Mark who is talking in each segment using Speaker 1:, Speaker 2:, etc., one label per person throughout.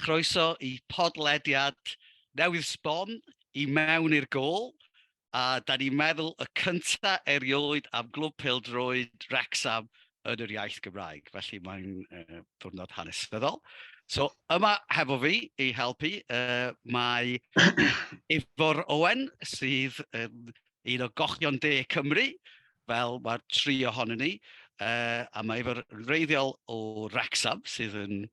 Speaker 1: chroeso i podlediad newydd sbon i mewn i'r gôl. A da ni'n meddwl y cynta erioed am Glwb Pêl-droed Wrecsam yn yr iaith Gymraeg. Felly mae'n ddiwrnod hanesyddol. So yma hefo fi i helpu mae Ifor Owen sydd yn un o gochion De Cymru, fel mae'r tri ohonon ni. A mae Ifor yn wreiddiol o Wrecsam, sydd yn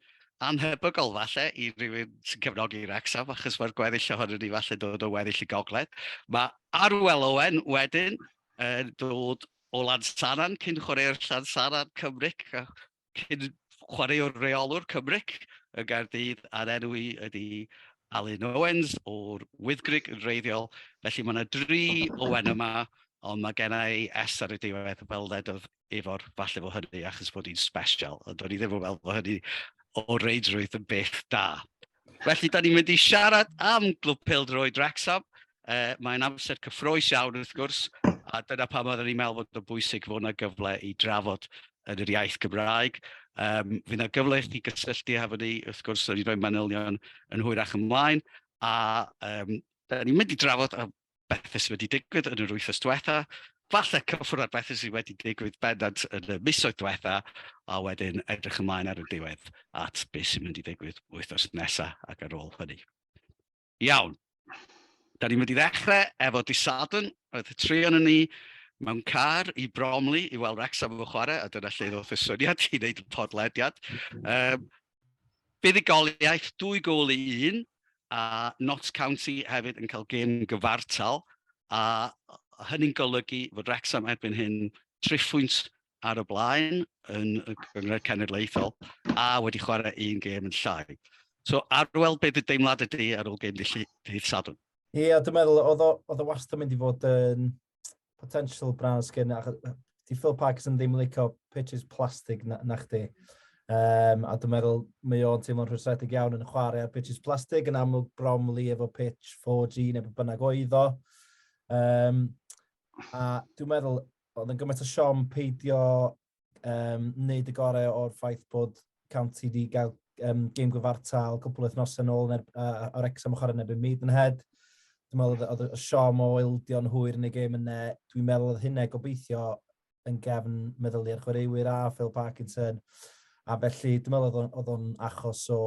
Speaker 1: anhebygol falle i rywun sy'n cefnogi Wrecsam, achos mae'r gweddill ohonon ni falle dod o weddill y gogledd. Mae Arwel Owen wedyn yn dod o Lansannan, cyn chwaraewr Llansannan Cymric, cyn chwaraewr reolwr Cymric y Gaerdydd, a'r enw i ydy Alun Owens o'r Wyddgrug yn wreiddiol. Felly mae yna dri Owen yma, ond mae gen i S ar y diwedd, fel ddedodd Ifor, falle fo hynny achos bod hi'n special, ond do'n i ddim yn meddwl bod hynny o reidrwydd yn beth da. Felly, da ni'n mynd i siarad am Glwb Pêl-droed Wrecsam. Mae'n amser cyffrous iawn wrth gwrs, a dyna pam oeddwn i'n meddwl bod o'n bwysig fod yna gyfle i drafod yn yr iaith Gymraeg. Fydd yna gyfle i chi gysylltu hefo ni, wrth gwrs, o'n i'n rhoi manylion yn hwyrach ymlaen, a da ni'n mynd i drafod bethau sydd wedi digwydd yn yr wythnos diwetha, falle cyffwrdd ar bethau sydd wedi digwydd bendant yn y misoedd diwetha, a wedyn edrych ymlaen ar y diwedd at beth sy'n mynd i ddigwydd wythnos nesa ac ar ôl hynny. Iawn. Da ni'n mynd i ddechrau efo Dydd Sadwrn. Oedd y tri o'n ni mewn car i Bromley i weld Wrexham yn chwarae, a dyna lle ddoth y syniad i wneud y podlediad. Buddugoliaeth, 2 gôl i 1, a Notts County hefyd yn cael gêm gyfartal, a hynny'n golygu fod Wrexham erbyn hyn triphwynt ar y blaen yn y Gynghrair Cenedlaethol a wedi chwarae un gêm yn llai. So, Arwel, beth y deimlad ydy ar ôl gêm dydd Sadwrn?
Speaker 2: Ie, yeah, dwi'n meddwl, oedd o wastad yn mynd i fod yn potential brown skin. Di Phil Parkinson ddim yn licio pitches plastig na chdi. A dwi'n meddwl mae o'n teimlo'n rhwystredig iawn yn chwarae ar pitches plastig, yn amlwg Bromley efo pitch 4G neu beth bynnag oedd o. A dwi'n meddwl, oedd yn gymaint o siom peidio wneud y gorau o'r ffaith bod County wedi gael gêm gyfartal cwpl o wythnosau nôl yn o'r Wrexham yn chwarae yn erbyn Maidenhead. Dwi'n meddwl oedd y siom o ildio'n hwyr yn y gêm yna. Dwi'n meddwl oedd hynna gobeithio yn gefn meddyliau'r chwaraewyr a Phil Parkinson. A felly dwi'n meddwl oedd o'n achos o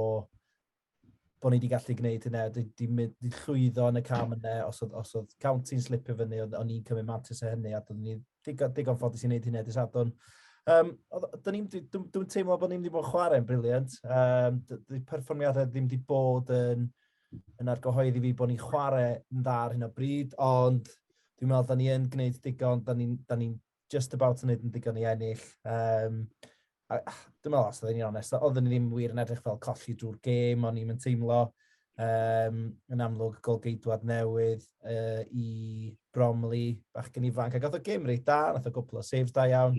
Speaker 2: bod ni wedi gallu gwneud hynna, di llwyddo yn y cam yna, os oedd County'n slipio fyny, o'n i'n cymryd mantais o hynny, a doeddwn ni digon ffodus i wneud hynny dydd Sadwrn. Dwi'n teimlo bod ni'n wedi bod yn chwarae'n brilliant. Di perfformiadau ddim wedi bod yn argyhoeddi fi bod ni'n chwarae yn dda ar hyn o bryd, ond dwi'n meddwl da ni yn gwneud digon, da ni'n ni just about yn gwneud yn digon i ennill. A dwi'n meddwl, os oeddwn ni'n onest, oeddwn ni ddim wir yn edrych fel colli drwy'r gêm, o'n i'n teimlo yn amlwg golgeidwad newydd i Bromley, bachgen ifanc, a gath o gêm reit da, nath o gwpl o saves da iawn,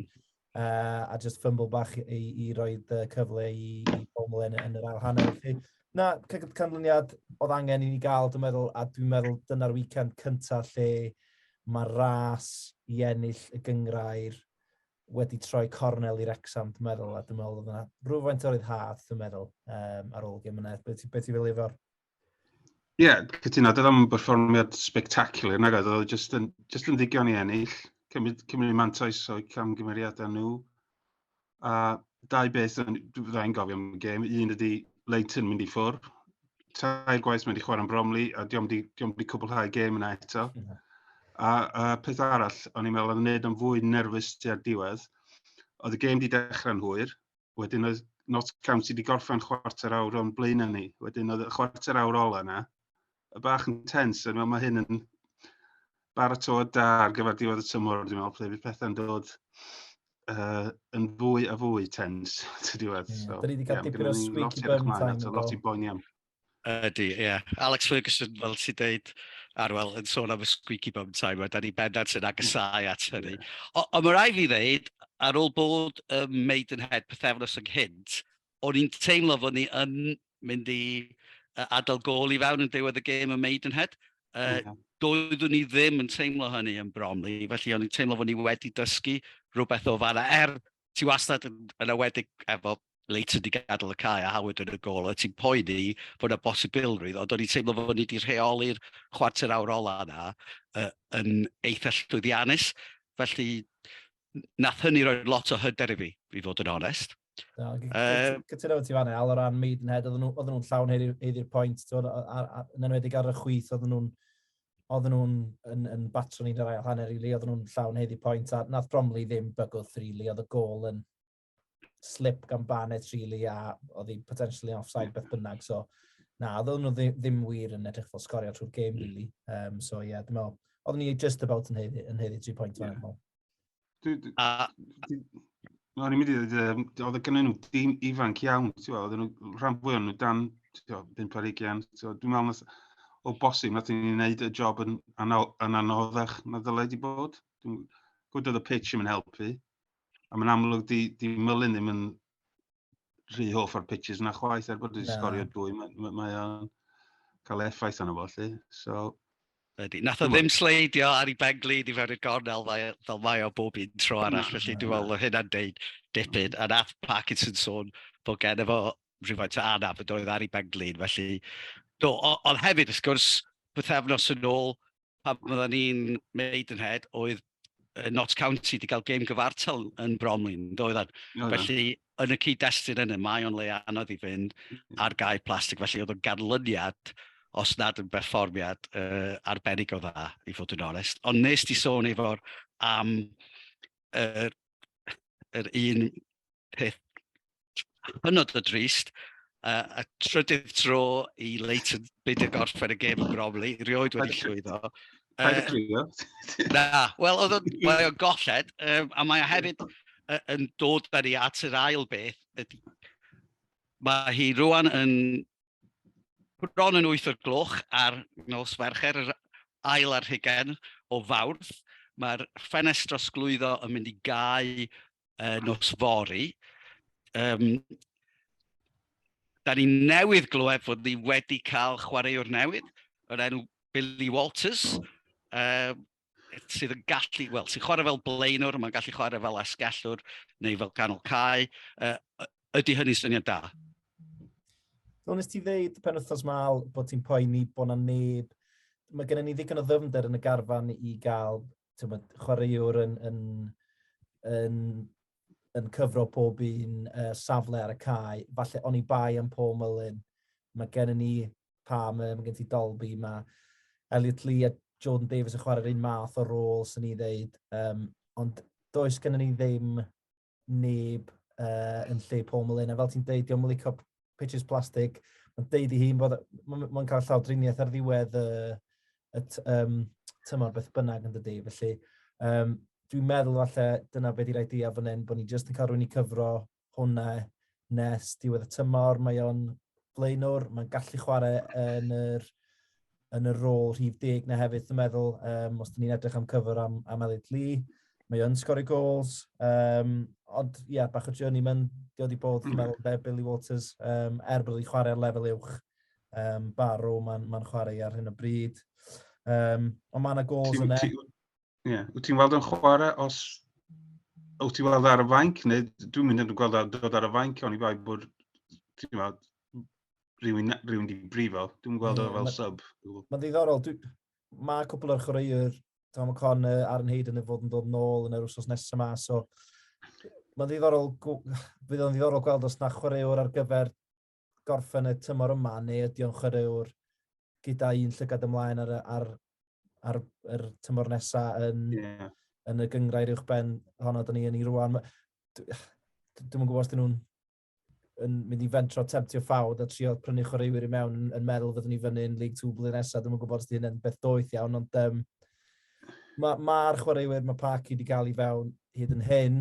Speaker 2: a just fumble bach i roi cyfle i Bromley yn yr ail hanner. Felly, na, canlyniad oedd angen i ni gael, dwi'n meddwl, a dwi'n meddwl dyna'r weekend cyntaf lle mae ras i ennill y gyngrair wedi troi cornel i Wrexham, dwi'n meddwl, a dwi'n meddwl oedd yna rhywfaint o ryddhad, dwi'n meddwl, ar ôl gêm yna. Be ti fel, Ifor?
Speaker 3: Ie, yeah, cytuno, doedd o'm berfformiad spectacular, nag oedd, oedd just yn ddigon i ennill, cymryd mantais o'u camgymeriadau nhw. A dau beth fyddai'n gofio am y gêm, un ydy Leighton mynd i ffwrdd. Tair gwaith mynd i chwarae yn Bromley, a dio'm di cwblhau gêm yna eto. A peth arall, o'n i'n meddwl oedd yn neud o'n fwy nerfus tua'r diwedd, oedd y gêm di dechrau'n hwyr, wedyn oedd Notts County di gorffen chwarter awr o'n blaen ni. Wedyn oedd y chwarter awr ola yna, y bach yn tense, a meddwl mae hyn yn baratoad da ar gyfer diwedd y tymor, dwi'n meddwl, lle fydd pethau'n dod yn fwy a fwy tense ty diwedd.
Speaker 2: Yeah. So, da ni wedi cael dipyn o squeaky bum time.
Speaker 3: Lot i boeni am.
Speaker 1: Ydy, ie. Yeah. Alex Ferguson, fel ti'n deud, Arwel, yn sôn am y squeaky bum time, a da ni bendant yn agosáu at hynny. Ond mae rhaid fi ddeud, ar ôl bod ym Maidenhead pythefnos ynghynt, o'n i'n teimlo fod ni yn mynd i adael gôl i fewn yn diwedd y gêm ym Maidenhead. Doeddwn ni ddim yn teimlo hynny yn Bromley, felly o'n i'n teimlo fod ni wedi dysgu rhywbeth o fanna. Er ti wastad yn enwedig efo Leighton wedi gadael y cae a Howard yn y gol, a ti'n poeni bod yna bosibilrwydd, ond o'n i'n teimlo fod ni wedi rheoli'r chwarter awr ola yna yn eitha llwyddiannus. Felly, nath hynny roi lot o hyder i fi, i fod yn onest.
Speaker 2: No, cytuno efo ti fanna, Al, o ran Maidenhead, oedden nhw'n llawn haeddu'r pwynt, yn enwedig ar y chwith, oedden nhw'n yn batro ni'n yr ail hanner, really, oedden nhw'n llawn haeddu pwynt, a nath Bromley ddim bygwth, really, oedd y gol yn slip gan Barnett, really, a oedd hi potentially offside beth bynnag, so na, oedden nhw ddim wir yn edrych fel sgorio trwy'r game, really. So, yeah, dwi'n meddwl, oedden ni just about yn haeddu 3 pwynt fan.
Speaker 3: O'n i'n mynd i ddweud, oedd gen nhw dîm ifanc iawn, ti'n gwbod, oedden nhw, rhan fwy o'n nhw dan, ti'n gwbod, 25. Ti'n dwi'n meddwl, o bosib, nath ni wneud y job yn anoddach na ddylai di bod. Dwi'n gwybod oedd y pitch yn helpu, a mae'n amlwg di Mullin ddim yn rhy hoff o'r pitches yna chwaith, er bod wedi sgorio dwy, mae o'n cael effaith arno fo, 'lly. So,
Speaker 1: Ydy. Nath o ddim sleidio ar ei benglin i fewn i'r gornel fel mae o bob un tro arall, felly dwi'n meddwl oedd hynna'n deud dipyn. A nath Parkinson sôn bod gen efo rhywfaint o anaf yn doedd ar ei benglin, felly do, ond hefyd, wrth gwrs, pythefnos yn ôl, pan oedden ni'n Maidenhead, oedd Notts County wedi cael gêm gyfartal yn Bromley, yn doedden? Felly, yn y cyd-destun yna, mae o'n le anodd i fynd ar gae plastig, felly oedd o'n ganlyniad, os nad yn berfformiad arbennig o dda, i fod yn onest. Ond nes di sôn efo'r am yr un peth hynod o drist, y trydydd tro i Leighton beidio gorffen y gêm yn Bromley, rioed wedi llwyddo.
Speaker 3: Paid â crio.
Speaker 1: Na, wel, oedd o'n, mae o'n golled, a mae o hefyd yn dod â ni at yr ail beth. Ydy, mae hi rwan yn bron yn 8 o'r gloch ar nos Fercher, yr 21 o Fawrth. Mae'r ffenest drosglwyddo yn mynd i gau nos fory. Da ni newydd glywed fod ni wedi cael chwaraewr newydd, o'r enw Billy Walters, sydd yn gallu, wel, sy'n chwarae fel blaenwr, mae'n gallu chwarae fel asgellwr neu fel canol cae. Ydy hynny'n syniad da?
Speaker 2: Do, nes ti ddeud penwythnos mal bod ti'n poeni bod na neb. Mae gennym ni ddigon o ddyfnder yn y garfan i gael, t'mod, chwaraewr yn cyfro pob un safle ar y cae. Falle oni bai am Paul Mullin. Mae gennym ni Palmer, mae gen ti Dalby, mae Elliot Lee a Jordan Davis yn chwarae'r un math o rôl, sy'n ni ddeud. Ond does gennym ni ddim neb yn lle Paul Mullin. A fel ti'n deud, dio'm yn licio pitches plastig. Mae'n deud i hun bod mae'n cael llawdriniaeth ar ddiwedd y tymor beth bynnag, yn dydy. Felly dwi'n meddwl falle dyna beth yw'r idea fan hyn, bod ni jyst yn cael rhywun i cyfro hwnna nes diwedd y tymor. Mae o'n blaenwr, mae'n gallu chwarae yn y rôl rhif 10 na hefyd, dwi'n meddwl, os dyn ni'n edrych am cyfer am Elliot Lee. Mae o'n sgorio goals, ond ie, yeah, bach o journeyman, di o di bod, dwi'n meddwl, de, Billy Walters, er bod wedi chwarae ar lefel uwch. Barrow, mae'n chwarae ar hyn o bryd. Ond mae yna goals yna.
Speaker 3: Ie, wyt ti'n weld o'n chwarae os... Wyt ti'n weld ar y fainc, neu dwi'n mynd yn gweld dod ar y fainc, oni bai bod, ti'n gweld, rhywun di brifo. Dwi'n gweld o fel sub.
Speaker 2: Mae'n ddiddorol. Mae cwpl o'r chwaraewyr, Tom O'Connor, Aaron Hayden yn fod yn dod nôl yn yr wythnos nesaf yma, so mae'n ddiddorol, fydd o'n ddiddorol gweld os na chwaraewr ar gyfer gorffen y tymor yma, neu ydy o'n chwaraewr gyda un llygad ymlaen ar yr tymor nesaf yn y gyngrair uwchben honno dyn ni yn ei rwan. Dwi'm yn gwybod os dyn nhw'n yn mynd i fentro temptio ffawd a trio prynu chwaraewyr i mewn yn meddwl fyddwn ni fyny yn League 2 blwyddyn nesaf. Dwi'm yn gwybod os di hynny'n beth doeth iawn, ond mae'r chwaraewyr mae Parky wedi gael i fewn hyd yn hyn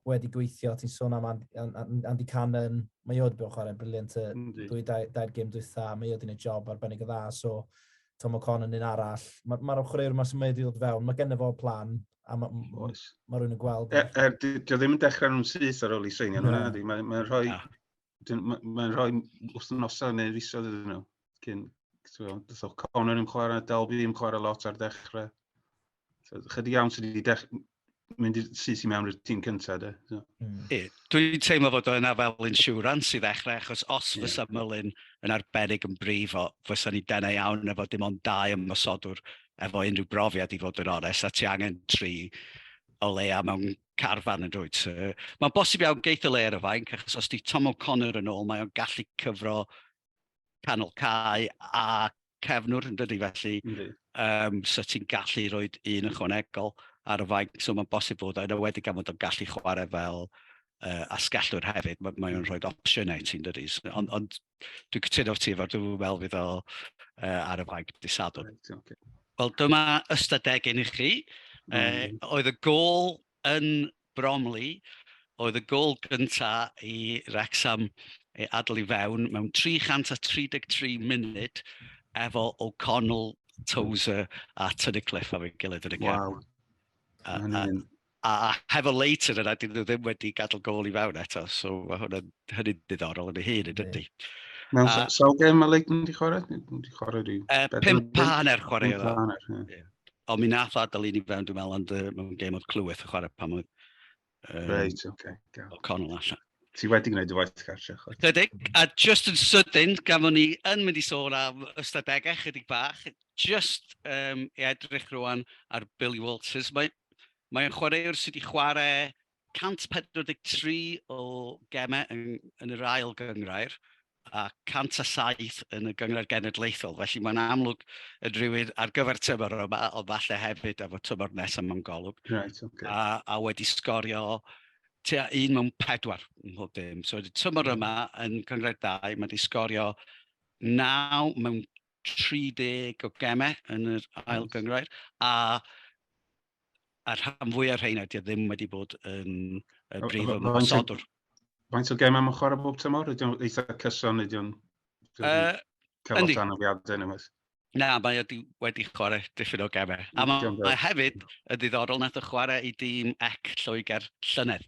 Speaker 2: wedi gweithio. Ti'n sôn am Andy Cannon, mae o wedi bod yn chwarae'n brilliant y dwy dair gêm dwytha, mae o wedi gwneud job arbennig o dda, so Tom O'Connor yn un arall. Mae'r chwaraewyr yma sy'n wedi dod fewn, mae gennym fo plan, a mae ma rhywun yn gweld.
Speaker 3: Er, di o ddim yn dechrau nhw'n syth ar ôl i seinio nhw, nadi. Mae'n rhoi, mae'n rhoi wythnosau neu fisoedd iddyn nhw. Cyn, ti'n gwbod, O'Connor yn chwarae, Dalby yn chwarae lot ar dechrau. So, chydig iawn sydd wedi dechrau. mynd i syth i mewn i'r tîm cyntaf, de. So.
Speaker 1: Dwi'n teimlo fod o yna fel insurance i ddechrau, achos os fysa Mullin yn arbennig yn brifo, fysa ni denau iawn efo dim ond dau ymosodwr efo unrhyw brofiad i fod yn onest, a ti angen tri o leia mewn carfan yn dwyt. So, mae'n bosib iawn geith y le ar y fainc, achos os di Tom O'Connor yn ôl, mae o'n gallu cyfro canol cae a cefnwr yn dydy, felly so ti'n gallu rhoi un ychwanegol ar y fainc, so mae'n bosib fod yn enwedig am fod o'n gallu chwarae fel asgellwr hefyd, mae o'n rhoi opsiynau ti'n dydy. So, ond dwi'n cytuno ti efo, dwi'n meddwl fydd o ar y fainc dydd Sadwrn.
Speaker 3: Right, okay.
Speaker 1: Wel, dyma ystadegyn i chi. Oedd y gôl yn Bromley, oedd y gôl gynta i Wrexham ei adael i fewn mewn 333 munud efo O'Connell, Tozer a Tunnicliffe am ei gilydd yn y gêm.
Speaker 3: Waw.
Speaker 1: A hefo Leighton yna, dyn nhw ddim wedi gadael gôl i fewn eto, so mae hwnna'n hynny'n diddorol yn ei hun, yn dydy.
Speaker 3: Mewn sawl gêm mae Leighton wedi chwarae? Wedi chwarae rhyw
Speaker 1: 5.5 chwarae
Speaker 3: oedd o. 5.5, ie.
Speaker 1: Ond mi nath o adael un i fewn, dwi'n meddwl, ond mewn gêm oedd Clyweth yn chwarae pan oedd
Speaker 3: Reit, oce.
Speaker 1: O'Connell allan.
Speaker 3: Ti wedi gwneud y waith cartre, chwaith.
Speaker 1: Chydig, a just yn sydyn, gafon ni yn mynd i sôn am ystadegau chydig bach, just i edrych rwan ar Billy Walters. Mae o'n chwaraewr sydd wedi chwarae 143 o gemau yn yr ail gynghrair a 107 yn y gynghrair genedlaethol. Felly mae'n amlwg yn rhywun ar gyfer tymor yma, ond falle hefyd efo tymor nesaf mewn golwg.
Speaker 3: Right, okay.
Speaker 1: A wedi sgorio tua 1 mewn 4 ym mhob dim. So tymor yma yn Cynghrair 2, mae wedi sgorio 9 mewn 30 o gemau yn yr ail gynghrair, a rhan fwyaf rheina di ddim wedi bod yn y brif ymosodwr.
Speaker 3: Faint o gemau mae'n chwarae bob tymor? Ydy o'n eitha cyson? Ydy o'n cael lot anafiadau neu beth?
Speaker 1: Na, mae o wedi chwarae dipyn o gemau. A mae hefyd yn ddiddorol, nath o chwarae i dîm EC Lloegr llynedd.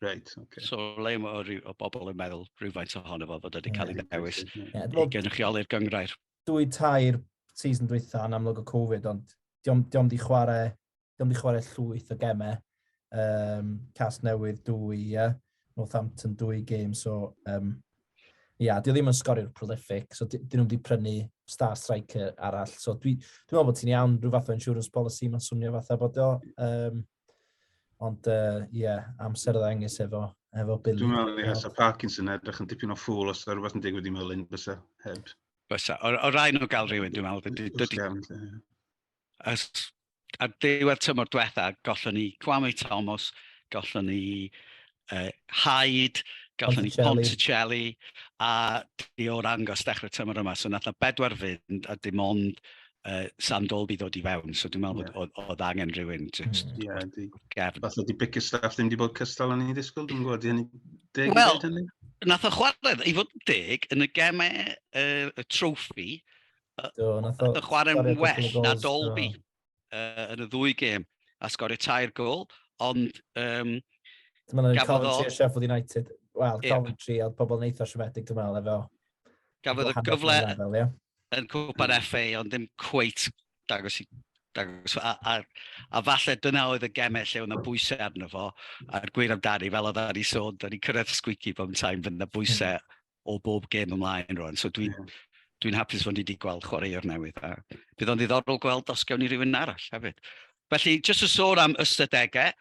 Speaker 3: Right, okay.
Speaker 1: So le mae o bobl yn meddwl rhywfaint ohono fo fod wedi cael ei ddewis i gynrychioli'r gynghrair.
Speaker 2: 2-3 season dwytha yn amlwg o Covid, ond dio'm di chwarae, dio'm di chwarae llwyth o gemau. Casnewydd 2, yeah. Northampton 2 game, so yeah, di o ddim yn sgoriwr prolific, so dyn nhw'n di prynu star striker arall, so dwi meddwl bod ti'n iawn, rhyw fath o insurance policy, mae'n swnio fatha bod o. Ond, yeah, amser ddengys efo Billy.
Speaker 3: Dwi'n meddwl, ie, sa Parkinson edrych yn dipyn o ffŵl os yna rhywbeth yn digwydd i Mullin, bysa heb.
Speaker 1: Bysa, o rai nhw gael rhywun, dwi'n meddwl.
Speaker 3: Dydy,
Speaker 1: Ar diwedd tymor diwetha, gollon ni Kwame Thomas, gollon ni Hyde, gollon ni Ponticelli, a di o'r angos dechrau tymor yma. So nath na 4 fynd a dim ond Sam Dolby ddod i fewn. So dwi'n meddwl bod oedd angen rhywun just
Speaker 3: Ie, di.
Speaker 1: gefn.
Speaker 3: Falle di Bickerstaff ddim di bod cystal o'n i'n disgwyl, dwi'n gwybod, di hynny deg i
Speaker 1: Wel,
Speaker 3: ddeud hynny?
Speaker 1: Nath o chwarae, i fod yn deg, yn y gemau y troffi,
Speaker 2: Do, nath o
Speaker 1: nath o chwarae'n
Speaker 2: sgorio
Speaker 1: well
Speaker 2: cwpl o
Speaker 1: na
Speaker 2: goals,
Speaker 1: Dolby,
Speaker 2: do.
Speaker 1: yn y ddwy gêm, a sgorio 3 gôl, ond,
Speaker 2: Dwi'n meddwl
Speaker 1: gafodd
Speaker 2: Coventry a Sheffield United. Wel, Coventry, oedd pobl yn eitha siomedig, dwi'n meddwl, efo
Speaker 1: Gafodd y
Speaker 2: hanner
Speaker 1: gyfle
Speaker 2: lefel, ie.
Speaker 1: yn Cwpan FA, ond ddim cweit dangos i, dangos, a falle dyna oedd y gemau lle oedd 'na bwysau arno fo, a'r gwir amdani, fel oedd ni sôn, da ni'n cyrraedd squeaky bob time, fydd 'na bwysau o bob gêm ymlaen rwan. So dwi'n hapus fod ni wedi gweld chwaraewr newydd. A bydd o'n ddiddorol gweld os gawn ni rhywun arall hefyd. Felly, jyst yn sôn am ystadegau,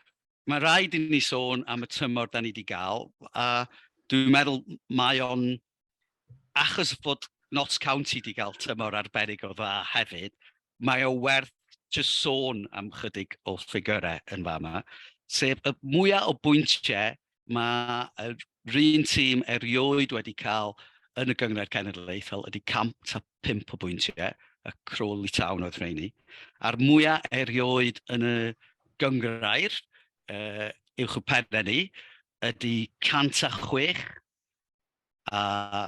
Speaker 1: mae rhaid i ni sôn am y tymor da ni wedi gael, a dwi'n meddwl mae o'n, achos fod Notts County wedi cael tymor arbennig o dda hefyd, mae o werth jyst sôn am chydig o ffigurau yn fama, sef y mwyaf o bwyntiau mae yr un tîm erioed wedi cael yn y Gynghrair Cenedlaethol ydy 105 o bwyntiau, y Crawley Town oedd rheini, a'r mwyaf erioed yn y gynghrair, uwch y pennau ni, ydy 106, a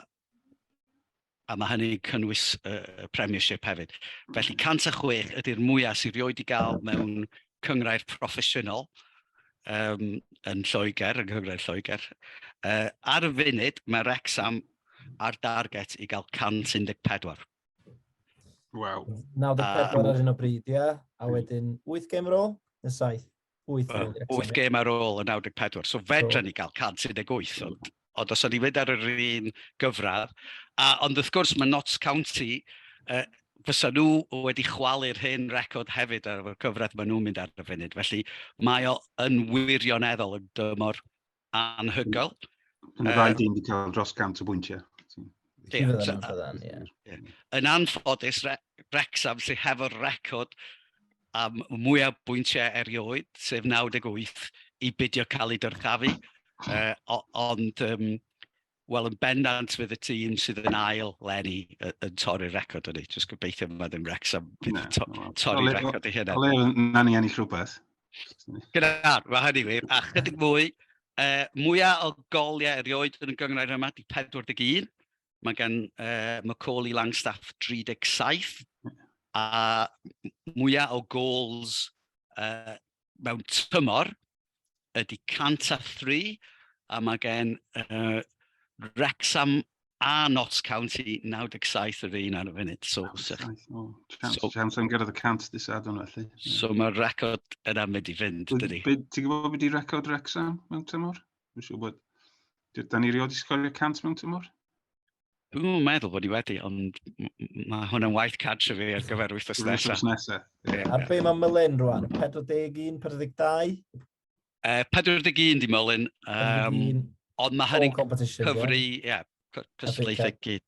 Speaker 1: mae hynny'n cynnwys y Premiership hefyd. Felly 106 ydy'r mwyaf sydd erioed i gael mewn cynghrair proffesiynol yn Lloegr, yng Nghynghrair Lloegr. Ar y funud, mae Wrexham ar darget i gael 114.
Speaker 3: Waw.
Speaker 2: 94 ar hyn o bryd, ie. A wedyn 8 gêm ar ôl? Neu 7? 8 ar ôl.
Speaker 1: 8 gêm ar ôl y 94. So fedra ni gael 118, ond os o'n i'n mynd ar yr un gyfradd, ond wrth gwrs mae Notts County, fysa nhw wedi chwalu'r hen record hefyd ar y cyfradd maen nhw'n mynd ar y funud. Felly mae o yn wirioneddol yn dymor anhygoel.
Speaker 3: Yn y ddau dîm wedi cael dros 100 o bwyntiau.
Speaker 2: Ie.
Speaker 1: Yn anffodus, Wrexham sydd hefo'r record am mwyaf bwyntiau erioed, sef 98, i bidio cael ei dyrchafu. Ond, wel, yn bendant fydd y tîm sydd yn ail leni yn torri'r record hynny. Jyst gobeithio mae ddim Wrexham fydd yn torri'r record ei hunain.
Speaker 3: O le, na ni ennill rhywbeth.
Speaker 1: Gyda, mae hynny wir. A chydig mwy, mwyaf o goliau erioed yn y gynghrair yma di 41. Mae gan Macaulay Langstaff 37. A mwyaf o goals mewn tymor ydy 103. A mae gen Wrexham a Notts County 97 yr un ar y funud. So,
Speaker 3: oh, chance, so, chance am gyrraedd y 100 dy Sadwrn felly.
Speaker 1: So mae'r record yna'n mynd i fynd, dydy.
Speaker 3: Ti'n gwybod beth di record Wrexham mewn tymor? Dwi'n siŵr bod... Da ni rioed i sgorio 100 mewn tymor?
Speaker 1: Dwi'n meddwl bod ni wedi, ond mae hwn yn waith cartre fi ar gyfer wythnos nesaf.
Speaker 3: Wythnos nesaf.
Speaker 2: Yeah. A be mae Mullin rwan? 41, 42?
Speaker 1: 41 di Mullin. Ond mae hynny'n cyfri, ie, yeah, cystadlaethau gyd.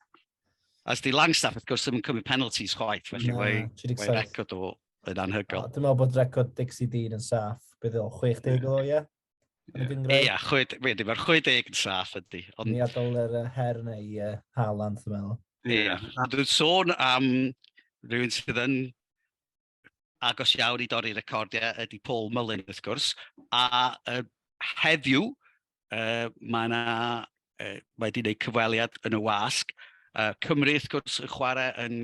Speaker 1: As di Langstaff, wrth gwrs, ddim yn cymryd penalties chwaith, felly mae record o yn anhygoel.
Speaker 2: Dwi'n meddwl bod record Dixie Dean yn saff, bydd o 60 o, ie?
Speaker 1: Ie, mae'r 60 yn saff ydy.
Speaker 2: Ond... Ni adael yr her neu i Haaland, dwi'n meddwl.
Speaker 1: Ie, dwi'n sôn am rhywun sydd yn agos iawn i dorri recordiau ydy Paul Mullin, wrth gwrs. A heddiw, mae yna, mae wedi gwneud cyfweliad yn y wasg. Cymru, wrth gwrs, yn chwarae yn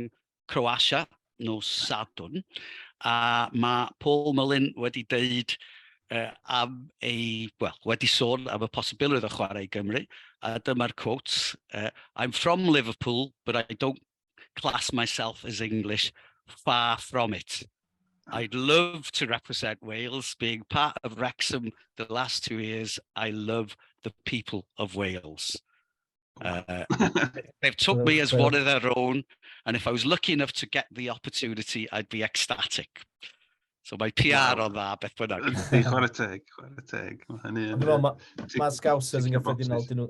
Speaker 1: Croatia nos Sadwrn. A mae Paul Mullin wedi deud am ei, well, wedi sôn am y posibilrwydd o chwarae i Gymru. A dyma'r quotes. "I'm from Liverpool, but I don't class myself as English. Far from it. I'd love to represent Wales. Being part of Wrexham the last 2 years, I love the people of Wales. They've took me as one of their own, and if I was lucky enough to get the opportunity, I'd be ecstatic." So mae PR o'n dda, beth bynnag.
Speaker 3: Chwarae teg, chwarae teg.
Speaker 2: Mae Scousers yn gyffredinol, dyn nhw,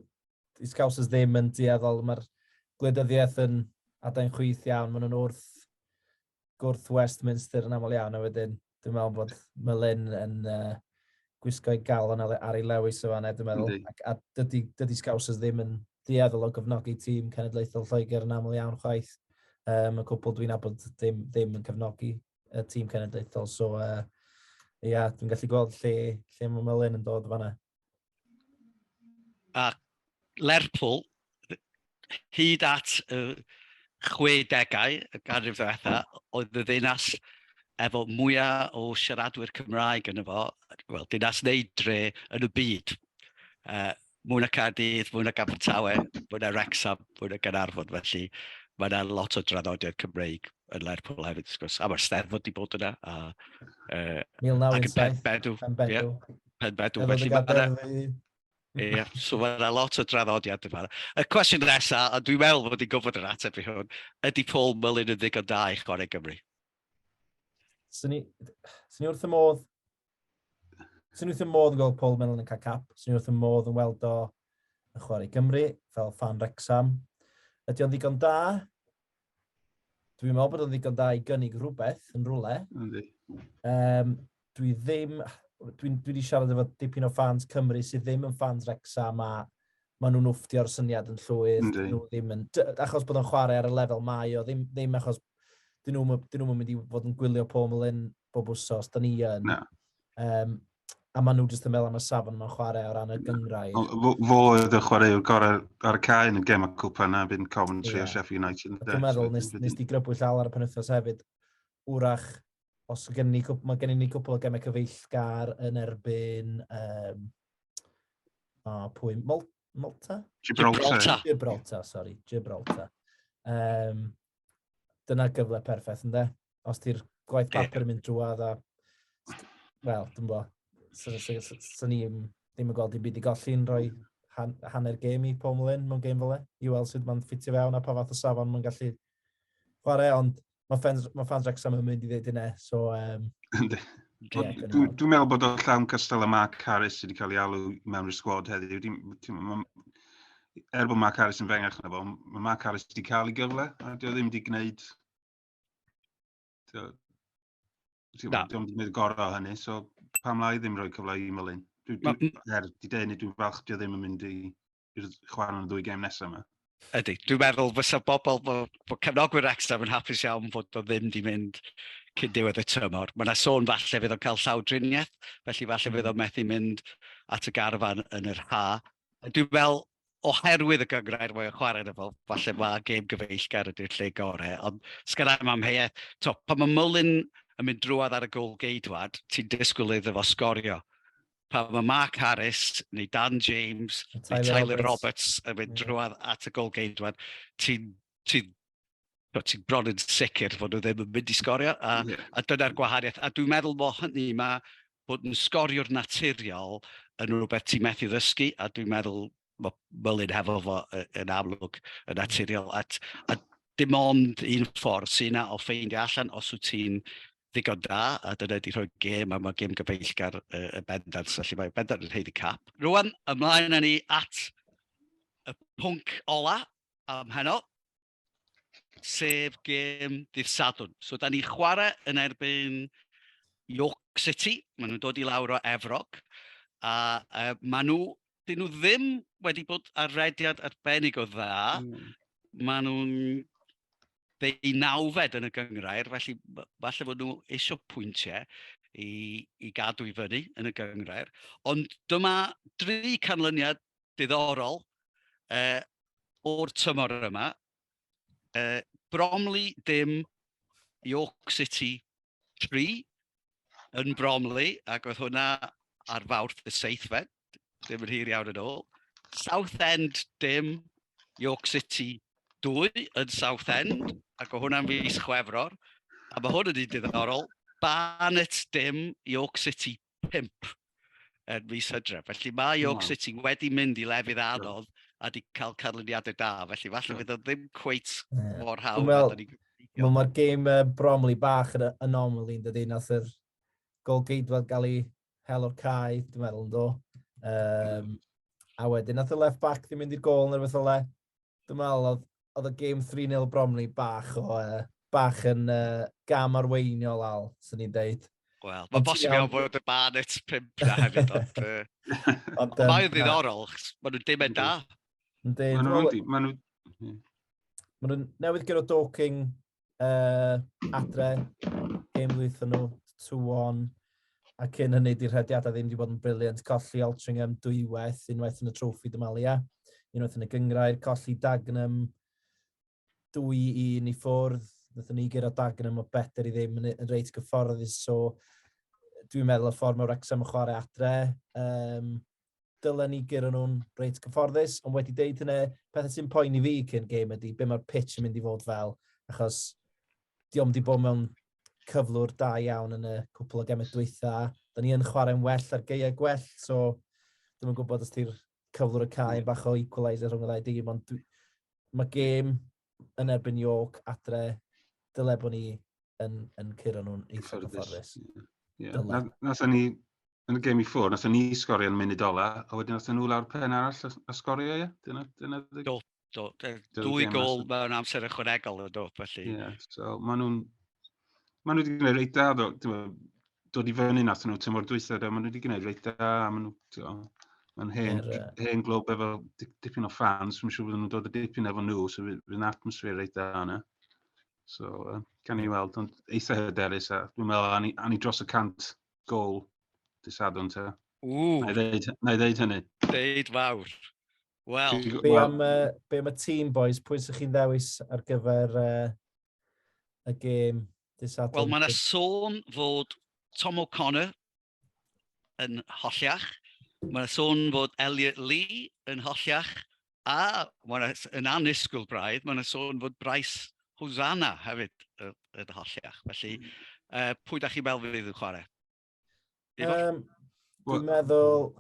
Speaker 2: di Scousers ddim yn dueddol, mae'r gwleidyddiaeth yn adain chwith iawn, maen nhw'n gwrth Westminster yn aml iawn, a wedyn dwi'n meddwl bod Mullin yn gwisgo ei galon ar ei lewys o fan, dwi'n meddwl. Ac, a dydy Scousers ddim yn dueddol o gefnogi tîm cenedlaethol Lloegr yn aml iawn chwaith. Y cwpl dwi'n nabod ddim yn cefnogi y tîm cenedlaethol. So, ia, dwi'n gallu gweld lle mae Mullin yn dod fanna.
Speaker 1: A Lerpwl, hyd at y 60au, y ganrif ddiwetha, oedd y ddinas efo mwyaf o siaradwyr Cymraeg yn efo, wel, dinas neu dre yn y byd. Mwy na Caerdydd, mwy na Abertawe, mwy na Wrexham, mwy na Gaernarfon, felly mae yna lot o draddodiad Cymreig yn Lerpwl hefyd, wrth gwrs. A mae'r Steddfod wedi bod yna. A,
Speaker 2: 1917,
Speaker 1: Penbedw.
Speaker 2: Penbedw.
Speaker 1: Penbedw. Felly mae Ie, so mae yna lot o draddodiad yma. Y cwestiwn nesaf, a dwi'n meddwl bod i'n gwybod yr ateb i hwn, ydy Paul Mullin yn ddigon da i chwarae Gymru?
Speaker 2: Swn i wrth y modd Swn i wrth y modd yn gweld Paul Mullin yn cael cap. Swn i wrth y modd yn weld o yn chwarae Gymru, fel fan Wrexham. Ydy o'n ddigon da? Dwi'n meddwl bod o'n ddigon da i gynnig rhywbeth yn rhywle. Dwi ddim... Dwi wedi siarad efo dipyn o fans Cymru sydd ddim yn fans Wrexham a maen nhw'n wfftio'r syniad yn llwyr. Nhw ddim yn, achos bod o'n chwarae ar y lefel mae o, ddim achos dyn nhw'n mynd i fod yn gwylio Paul Mullin bob wsos, da ni yn.
Speaker 3: No.
Speaker 2: A maen nhw jyst yn meddwl am y safon mae'n chwarae o ran y gynghrair.
Speaker 3: Fo oedd y chwaraewr gorau ar y cae yn y gem y cwpan na, byn Coventry a Sheffield United.
Speaker 2: Dwi'n meddwl, nes di grybwyll al ar y penwythnos hefyd, wrach, os gen ni, mae gen ni cwpl o gemau cyfeillgar yn erbyn, oh, pwy, Malta?
Speaker 3: Gibraltar.
Speaker 2: Gibraltar, sorry, Gibraltar. Dyna gyfle perffaith, ynddo? Os ti'r gwaith papur yn mynd drwadd a, wel, dwi'n bo. Sa'n ni ddim yn gweld dim byd i golli'n rhoi hanner gêm i Paul Mullin mewn gêm fel e, i weld sut mae'n ffitio fewn a pa fath o safon mae'n gallu chwarae, ond mae fans Wrexham yn mynd i ddeud hynna, so.
Speaker 3: Yeah, Dwi'n meddwl bod o llawn cystal â Mark Harris sydd wedi cael ei alw mewn i'r sgwad heddiw. Er bod Mark Harris yn fengach na fo, mae Mark Harris wedi cael ei gyfle, a di o ddim wedi gwneud. Di o ddim wedi gwneud y gorau o hynny, so pam lai ddim rhoi cyfle i Mullin? Er, di dweud hynny, dwi'n falch di o ddim yn mynd i'r chwarae yn y ddwy gêm nesaf yma.
Speaker 1: Ydy, dwi'n meddwl fysa bobl, bod cefnogwyr Wrexham yn hapus iawn fod o ddim di mynd cyn diwedd y tymor. Mae yna sôn falle fydd o'n cael llawdriniaeth, felly falle fydd o'n methu mynd at y garfan yn yr ha. Dwi'n meddwl, oherwydd y gynghrair mae o'n chwarae yno fo, falle mae gêm gyfeillgar ydy'r lle gorau, ond sgynna i'm amheuaeth. To, pan mae Mullin yn mynd drwodd ar y gôl geidwad, ti'n disgwyl iddo fo sgorio. Pan mae Mark Harris neu Dan James neu Tyler Roberts yn mynd drwodd at y gôl geidwad, ti'n ti, ti bron yn sicr fod nhw ddim yn mynd i sgorio, a dyna'r gwahaniaeth. A dwi'n meddwl mo hynny, mae bod yn sgoriwr naturiol yn rhywbeth ti'n methu ddysgu, a dwi'n meddwl mae Mullin hefo fo yn amlwg yn naturiol. A dim ond un ffordd sy'n yna o ffeindio allan os wyt ti'n ddigon da, a dyna di rhoi gêm, a mae gêm gyfeillgar y bendant, felly mae bendant yn haeddu cap. Rwan, ymlaen â ni at y pwnc ola am heno, sef gêm dydd Sadwrn. So, da ni chwarae yn erbyn York City, maen nhw'n dod i lawr o Efrog, a maen nhw, dyn nhw ddim wedi bod ar rediad arbennig o dda. Maen nhw'n ddeunawfed yn y gynghrair, felly falle fod nhw eisiau pwyntiau i gadw i fyny yn y gynghrair. Ond dyma dri canlyniad diddorol o'r tymor yma. Bromley dim, York City 3 yn Bromley, ac oedd hwnna ar Fawrth y seithfed, ddim yn hir iawn yn ôl. Southend dim, York City 2 yn Southend, ac oedd hwnna'n fis Chwefror. A mae hwn yn un diddorol, Barnet dim, York City 5 yn mis Hydref. Felly mae York City wedi mynd i lefydd anodd a di cael canlyniadau da. Felly falle fydd o ddim cweit mor hawdd.
Speaker 2: Wel, mae'r gêm Bromley bach yn anomaly yn dydy, nath yr golgeidwad gael ei hel o'r cae, dwi'n meddwl, yn do. A wedyn, nath y left back ddim mynd i'r gôl neu rhywbeth fel 'na. Dwi'n meddwl, oedd y gêm 3-0 Bromley bach yn gam arweiniol al, sy'n ni'n deud.
Speaker 1: Wel, mae'n bosib iawn bod y Barnet 5 na hefyd, ond ond mae'n ddiddorol, maen nhw'n dim yn da.
Speaker 2: Yndi.
Speaker 3: Maen
Speaker 2: nhw newydd gyda Dorking adre, gêm ddwytha nhw, 2-1, a cyn hynny di'r rhediadau ddim wedi bod yn brilliant. Colli Altrincham dwywaith, unwaith yn y troffi Dymalia, unwaith yn y gynghrair, colli Dagenham 2-1 i ffwrdd, wnaethon ni guro Dagenham o 4-0 yn reit gyfforddus, so dwi'n meddwl y ffordd mae Wrexham yn chwarae adre, dylen ni guro nhw'n reit cyfforddus, ond wedi deud hynny, pethau sy'n poeni fi cyn gêm ydy be mae'r pitch yn mynd i fod fel, achos dio'm di bod mewn cyflwr da iawn yn y cwpl o gemau dwytha. Da ni yn chwarae'n well ar gaeau gwell, so dwi'm yn gwybod os di'r cyflwr y cae bach o equaliser rhwng y ddau dîm, ond mae gêm yn erbyn York adre, dyle bod ni yn curo nhw'n eitha cyfforddus.
Speaker 3: Yeah. Nathon ni, yn y gêm i ffwrdd, nathon ni sgorio yn munud ola, a wedyn nathon nhw lawr pen arall a sgorio, ie? Dyna
Speaker 1: Do. Dwy gol mewn amser ychwanegol yn do, felly.
Speaker 3: Ie, yeah, so maen nhw'n maen nhw wedi gwneud reit da, do, dod i fyny nath nhw tymor dwytha, do, maen nhw wedi gwneud reit da, a maen nhw, mae'n hen glwb efo dipyn o fans, dwi'n siŵr bod nhw'n dod o dipyn efo nhw, so fydd yn atmosffer reit da yna. So, gan i weld, ond eitha hyderus, a dwi'n meddwl, ani dros y 100 gol dydd Sadwrn te.
Speaker 1: Ww.
Speaker 3: Na i ddeud hynny.
Speaker 1: Deud fawr. Wel.
Speaker 2: Be am y tîm, boys? Pwy sy'ch chi'n ddewis ar gyfer y gêm dydd Sadwrn?
Speaker 1: Wel, mae yna sôn fod Tom O'Connor yn holliach. Mae yna sôn fod Elliot Lee yn holliach. A mae yna, yn annisgwyl braidd, mae yna sôn fod Bryce Hosannah hefyd yn holliach. Felly, pwy da chi'n meddwl fydd yn chwarae?
Speaker 2: Dwi'n meddwl...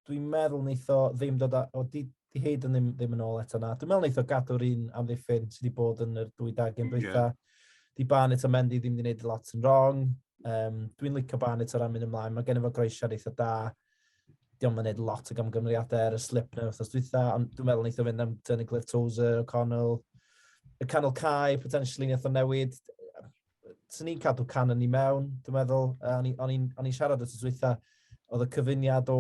Speaker 2: Dwi'n meddwl wneith o ddim dod â... O, di, di Hayden ddim, ddim yn ôl eto na. Dwi'n meddwl wneith o gadw'r un amddiffyn sydd wedi bod yn yr dwy dagyn dwytha. Yeah. Di Barnett a Mendy ddim wedi gwneud lot yn wrong. Dwi'n licio Barnett o ran mynd ymlaen. Mae gen i fo groesiad eitha da. Diolch yn gwneud lot o gamgymeriadau ar y slip na wythnos dwytha, ond dwi'n meddwl wneith o fynd am Tunnicliffe, Tozer, O'Connell. Y canol cae, potentially, wneith o newid. Swn i'n cadw Cannon i mewn, dwi'n meddwl. O'n i'n siarad wrth dwytha, oedd y cyfuniad o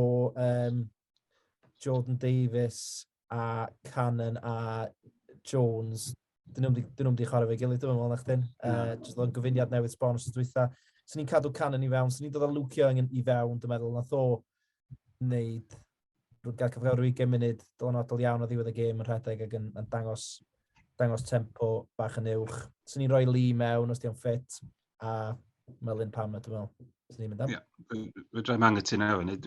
Speaker 2: Jordan Davies a Cannon a Jones, dyn nhw'n di chwarae fe gilydd, dwi'n meddwl, na chdi. Just oedd o'n gyfuniad newydd sbon wrth dwytha. Swn i'n cadw Cannon i fewn, swn i'n dod â Luke Young i fewn, dwi'n meddwl, nath o wneud gael cyfle rhyw 20 munud dylanwadol iawn o ddiwedd y gêm yn rhedeg ac yn dangos tempo bach yn uwch. Swn i'n rhoi Lee mewn os di o'n ffit, a Melyn Palmer, dwi'n meddwl. Swn i'n mynd am.
Speaker 3: Ie, fedra i'm anghytuno efo hynny.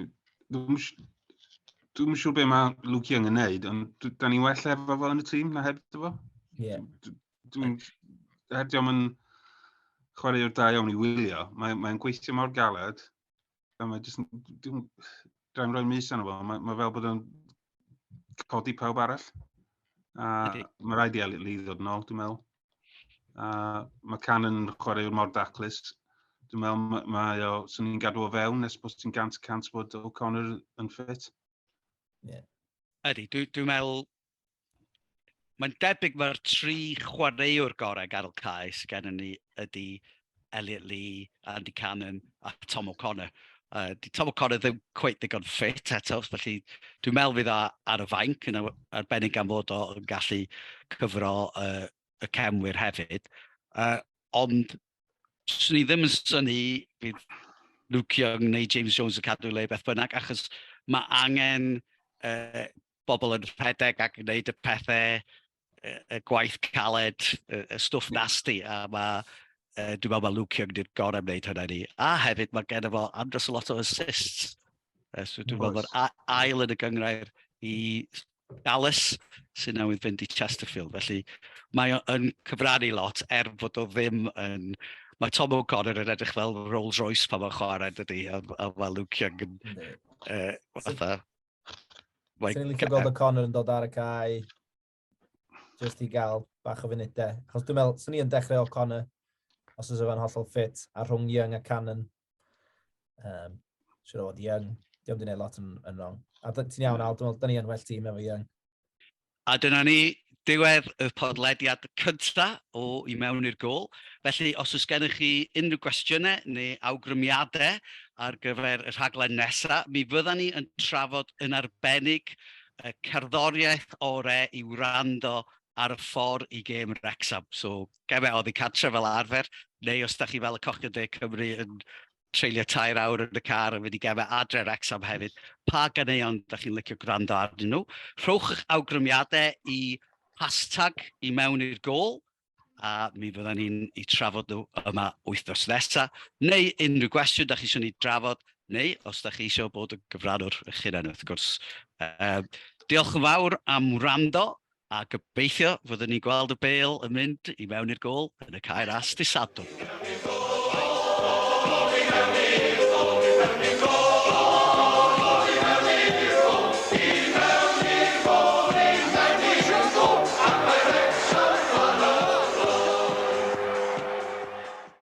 Speaker 3: Dwi'm yn siŵr be mae Luke Young yn neud, ond da ni'n well efo fo yn y tîm na heb fo. Dwi'n er dio'm yn chwaraewr da iawn i wylio, mae'n gweithio mor galed, a mae jyst yn, dwi'n rhaid rhoi mis arno fo, mae fel bod o'n codi pawb arall. A mae rhaid i Elliot Lee ddod yn ôl, dwi'n meddwl. A mae Cannon yn chwaraewr mor daclus. Dwi'n meddwl mae o, swn i'n gadw o fewn nes bod ti'n 100% bod O'Connor yn ffit.
Speaker 1: Ydy, dwi'n meddwl, mae'n debyg mae'r tri chwaraewr gorau ganol cae sydd gennym ni ydy Elliot Lee, Andy Cannon a Tom O'Connor. Di Tom O'Connor ddim cweit ddigon ffit eto, felly dwi'n meddwl fydd o ar y fainc, yn arbennig am fod o'n gallu cyfro y cefnwyr hefyd. Ond swn i ddim yn synnu fydd Luke Young neu James Jones yn cadw le beth bynnag, achos mae angen bobl yn rhedeg ac yn gwneud y pethau, y gwaith caled, y stwff nasty, a dwi'n meddwl mae Luke Young di'r gorau am wneud hynna ni. A hefyd mae gen fo andros o lot o assists. So dwi'n meddwl bod ail yn y gynghrair i Dallas, sy'n newydd fynd i Chesterfield. Felly mae o yn cyfrannu lot, er fod o ddim yn... Mae Tom O'Connor yn edrych fel Rolls Royce pan mae'n chwarae, dydy, a mae Luke Young yn fatha...
Speaker 2: Swn i'n licio gweld O'Connor yn dod ar y cae, just i gael bach o funudau. Achos dwi'n meddwl, swn i yn dechrau O'Connor, os oes efo'n hollol ffit, a rhwng Young a Cannon. Siwr o fod Young, diolch wedi gwneud lot yn wrong. A ti'n iawn, Al, dwi'n meddwl, da ni yn well tîm efo Young.
Speaker 1: A dyna ni, diwedd y podlediad cynta o I Mewn i'r Gôl. Felly, os oes gennych chi unrhyw gwestiynau neu awgrymiadau ar gyfer y rhaglen nesaf, mi fyddan ni yn trafod yn arbennig y cerddoriaeth orau i wrando ar y ffordd i gêm Wrexham. So, gemau oddi cartre fel arfer, neu os da chi fel y Cochion De Cymru yn treulio 3 awr yn y car yn mynd i gemau adre Wrexham hefyd, pa ganeuon da chi'n licio gwrando arnyn nhw? Rhowch eich awgrymiadau i hashtag I Mewn i'r Gôl, a mi fyddan ni'n i trafod nhw yma wythnos nesaf, neu unrhyw gwestiwn da chi eisiau ni drafod, neu os da chi eisiau bod yn gyfrannwr eich hunain, wrth gwrs. Diolch yn fawr am wrando, a gobeithio fyddwn ni'n gweld y bêl yn mynd i mewn i'r gôl yn y Cae Ras dydd Sadwrn.